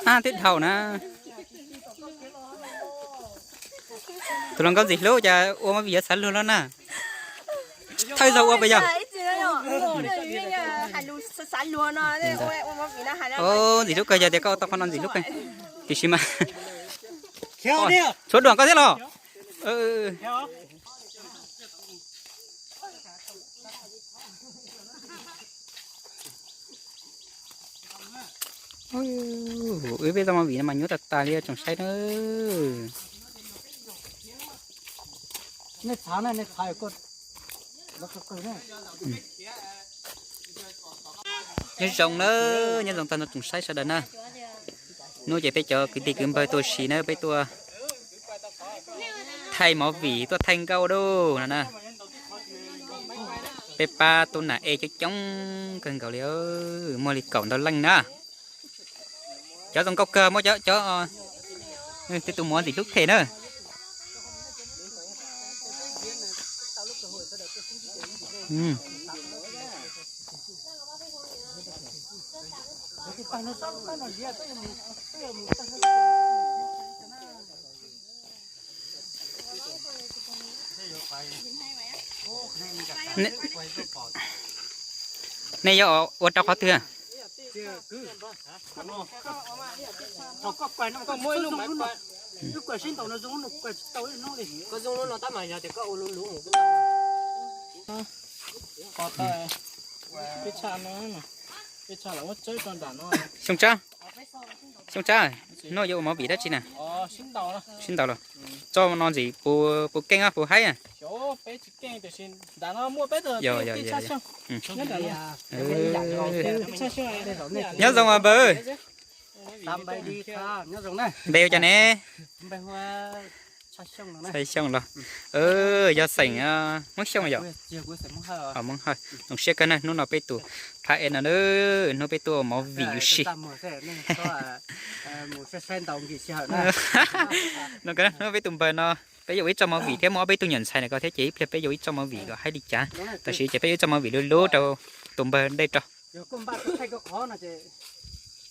Ab, twb dhau na. Tus hluas nkauj ntxim hlub cas ua movie yuav xav luag los na. Thawj zaug ua puas yog? Ntxim hlub kawg, yog tias koj tau qhov no ntxim hlub kawg. Tiam sis mas tshuav duam koj thiab los? Wb peb tau movie no mas nyuaj tas tas li tsoom saib na. Nyob zoo na, nyob zoo tag nrho tsoom saib sawv daws na. Hnub ces peb cov kwv tij kwv npawg tuaj ua si na, peb tuaj thaij movie, tuaj thaij nkauj duj no na. Peb pab tub nam ej coob coob kawg nkaus li, muaj li kaum ntau leej na. Cov zoo nkauj kawg, muaj cov, cov, tej tus muam ntxim hlub phem na. Nej yuav ua rau qhov twg? Xyoo Tsab, Xyoo Tsab, hnub yuav ua movie dab tsi na? Sib ntaus los? Tso no ntxim puas, puas keej puas haib? Yog, yog, yog. Nyob zoo os npawg. Npe hu cas ne? Xyooj los? Yog xeem Hmoob Xyooj yom? Hmoob Hawj. Zoo siab kawg na, hnub no peb tus phab ej no, hnub peb tuaj ua movie ua si. No, hnub peb tus npawg no, peb yuav ua ib txoj movie thiab muaj ob peb tug nyuam ntxhais na ko thiab ces ib pliag peb yuav ib txoj movie kom haib li cas. Tam sim ces peb yuav ib txoj movie lub lub rau tus npawg ntej rau.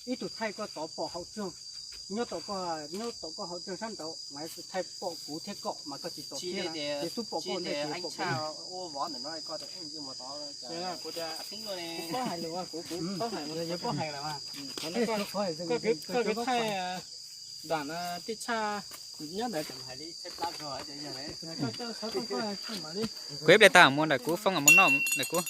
Ib tug thaij koj tov pom hauv tsev, nyob tod, nyob tod koj hauv tsev sab nraud mas ib tug thaij pom kuv thiab koj mas koj tsis tov thiab, ces xub pom koj ntej ces pom kuv. Kuv paub hais lus, kuv, kuv paub hais, kuv paub hais lawm mas. Koj kwv thaij nram tij tshaj nyob ntawd. Kuv ib pliag tag mus nram kuv foob mus noj nram kuv.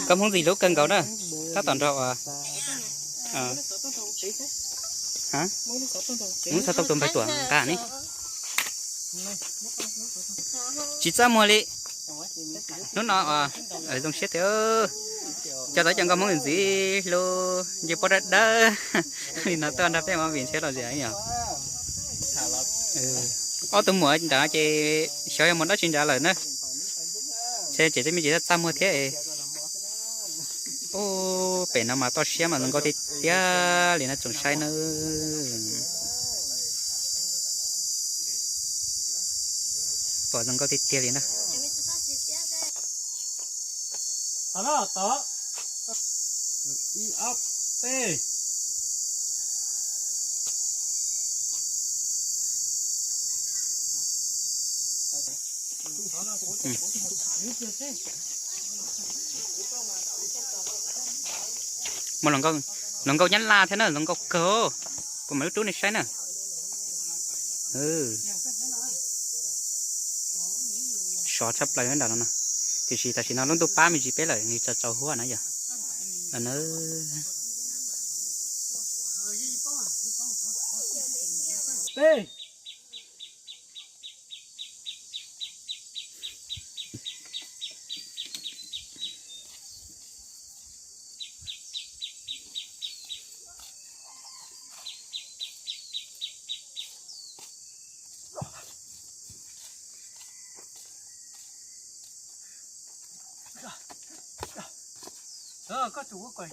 Nkauj Hmoob ntxim hlub kawg nkaus na, tab tom nrog ua, muab xov tooj tus npawg tuam nqa ne. Tsis txaj muag li. Hnub no zoo siab tiag, cov tau cov nkauj Hmoob ntxim hlub nce pob dawb dawb li no tuaj nrog peb ua movie ntxhiab los zim yom. Ob tug muam nrad ces xyov yog mus dab tsi nrad lawm na. Ces tej me ntsis txaj muag thiab. Ub, pem no mas toj siab mas zoo nkauj tiag tiag li na tsoom saib na. Pom zoo nkauj tiag tiag li na. Muaj hluas nkauj Nyab Laj thiab na, hluas nkauj kawg. Kuv mam lub rub nej saib na. tov tshaj plaws nram no no. Tiam sis tam sim no lub ntuj pab me ntsis peb lawm, nws tsaus tsaus huab na yom. Los na. Koj tsuas ua kom